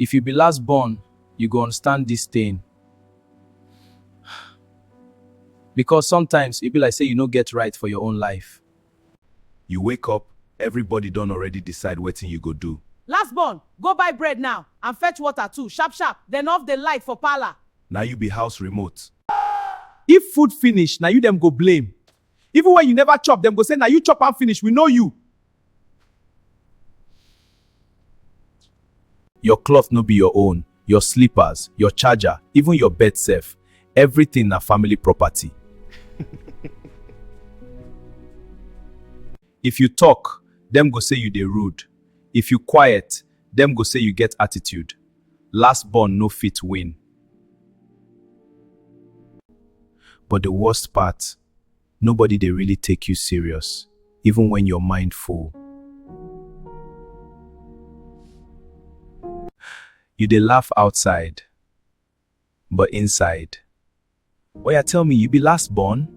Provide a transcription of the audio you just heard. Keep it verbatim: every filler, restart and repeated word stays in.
If you be last born, you go understand this thing. Because sometimes e be like say you no get right for your own life. You wake up, everybody don already decide wetin you go do. Last born, go buy bread now and fetch water too, sharp sharp, then off the light for parlor. Na you be house remote. If food finish, na you dem go blame. Even when you never chop, dem go say na you chop am finish, we know you. Your cloth no be your own, your slippers, your charger, even your bed sef, everything na family property. If you talk, dem go say you dey rude. If you quiet, dem go say you get attitude. Last born no fit win. But the worst part, nobody dey really take you serious, even when your mind full. You dey laugh outside, but inside. Oya tell me, you be last born?